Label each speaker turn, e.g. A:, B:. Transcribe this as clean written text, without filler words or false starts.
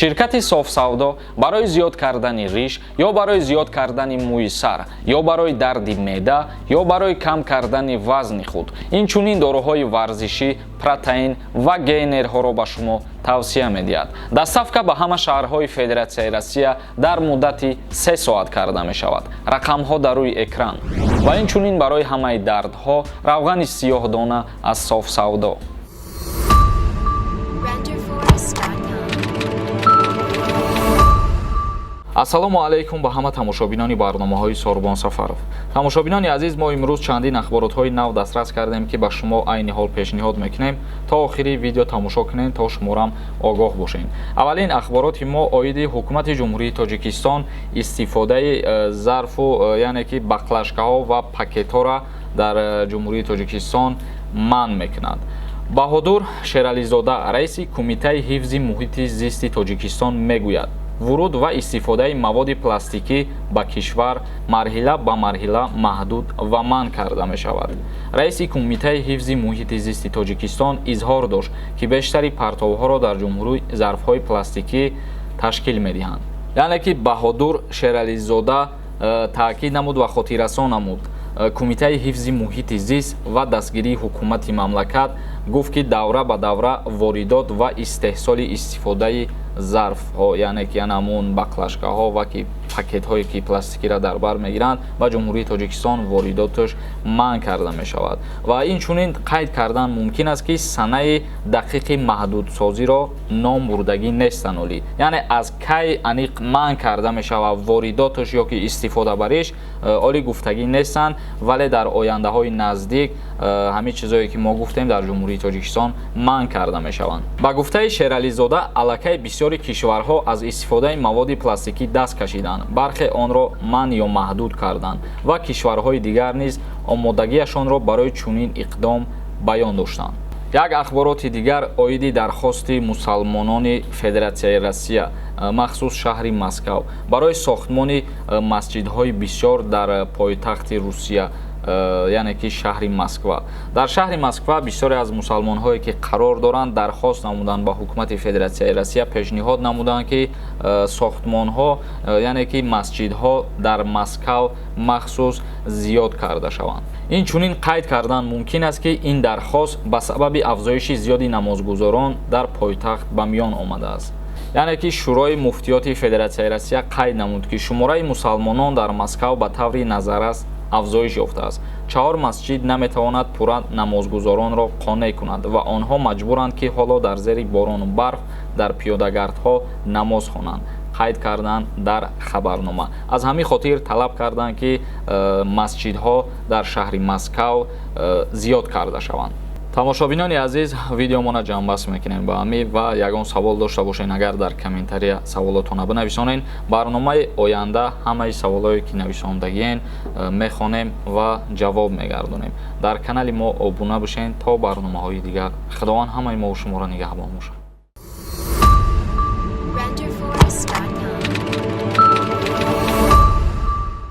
A: Ширкати Софсавдо барои зиёд кардани риш ё барои зиёд кардани мӯи сар, ё барои дарди меъда, ё барои кам кардани вазни худ, инчунин доруҳои варзишӣ, протеин ва гейнерҳоро ба шумо тавсия медиҳад. Доставка ба ҳама шаҳрҳои Федератсияи Россия дар муддати 3 соат карда мешавад. Рақамҳо дар рӯи экран. Ва инчунин барои ҳамаи дардҳо равғани сиёҳдона аз Софсавдо.
B: Renderforest.com.
A: Ассалому алайкум ба ҳама тамошобинони барномаҳои Сорбон Сафаров. Тамошобинони азиз, мо имрӯз чандин ахборотҳои нав дастрас кардем, ки ба шумо айни ҳол пешниҳод мекунем. То охири видео тамошо кунед, то шуморам огоҳ бошед. Аввалин ахбороти мо оиди ҳукумати Ҷумҳурии Тоҷикистон истифодаи зарфу яъне ки баклажкаҳо ва пакетҳоро дар Ҷумҳурии Тоҷикистон манъ мекунад. Баҳодур Шерализода, раиси Кумитаи ҳифзи муҳити зисти Тоҷикистон, мегӯяд, вуруд ва истифодаи маводи пластикӣ ба кишвар марҳила ба марҳила маҳдуд ва манъ карда мешавад. Раиси Кумитаи ҳифзи муҳити зисти Тоҷикистон изҳор дошт, ки бештари партовҳоро дар ҷумҳурӣ зарфҳои пластикӣ ташкил медиҳанд. Яъне ки Баҳодур Шерализода таъкид намуд ва хотиррасон намуд. Кумитаи ҳифзи муҳити зист ва дастгирии ҳукумати мамлакат гуфт, ки давра ба давра воридот ва истеҳсоли истифодаи зарфҳо, яъне ки ҳамун баклажкаҳо ва ки пакетҳое, ки пластикиро дар бар мегиранд, ба Ҷумҳурии Тоҷикистон воридоташ манъ карда мешавад. Ва инчунин қайд кардан мумкин аст, ки санаи дақиқи маҳдудсозиро ном бурдагӣ нестанд олӣ, яъне аз кай аниқ манъ карда мешавад воридоташ ё ки истифодабариш олӣ гуфтагӣ нестанд, вале дар ояндаҳои наздик ҳамин чизое, ки мо гуфтем, дар Ҷумҳурии Тоҷикистон манъ карда мешаванд. Ба гуфтаи Шерализода, аллакай бисёри кишварҳо аз истифодаи маводи пластикӣ даст кашиданд, бархе онро манъ ё маҳдуд карданд ва кишварҳои дигар низ омодагиашонро барои чунин иқдом баён доштанд. Як ахбороти дигар оиди дархости мусалмонони Федератсияи Россия, махсус шаҳри Москав, барои сохтмони масҷидҳои бисёр дар пойтахти Русия, яъне ки шаҳри Москва. Дар шаҳри Москва бисёре аз мусалмонҳое, ки қарор доранд, дархост намуданд, ба ҳукумати Федератсияи Россия пешниҳод намуданд, ки сохтмонҳо, яъне ки масҷидҳо дар Москав махсус зиёд карда шаванд. Инчунин қайд кардан мумкин аст, ки ин дархост ба сабаби афзоиши зиёди намозгузорон дар пойтахт ба миён омадааст. Яъне ки Шӯрои муфтиёти Федератсияи Россия қайд намуд, ки шумораи мусалмонон дар Москав ба таври назаррас афзоиш ёфтааст. Чаҳор масҷид наметавонад пурра намозгузоронро қонеъ кунад ва онҳо маҷбуранд, ки ҳоло дар зери борону барф дар пиёдагардҳо намоз хонанд, қайд карданд дар хабарнома. Аз ҳамин хотир талаб карданд, ки масҷидҳо дар шаҳри Москав зиёд карда шаванд. Тамошобинони азиз, видеомона ҷамъбаст мекунем ба ҳамин ва ягон савол дошта бошед, агар дар комментария саволотона бинависонед, барномаи оянда ҳамаи саволое, ки нависондагиен, мехонем ва ҷавоб мегардонем. Дар канали мо обуна бошед то барномаҳои дигар. Худованд ҳамаи мову шуморо нигаҳбон бошад.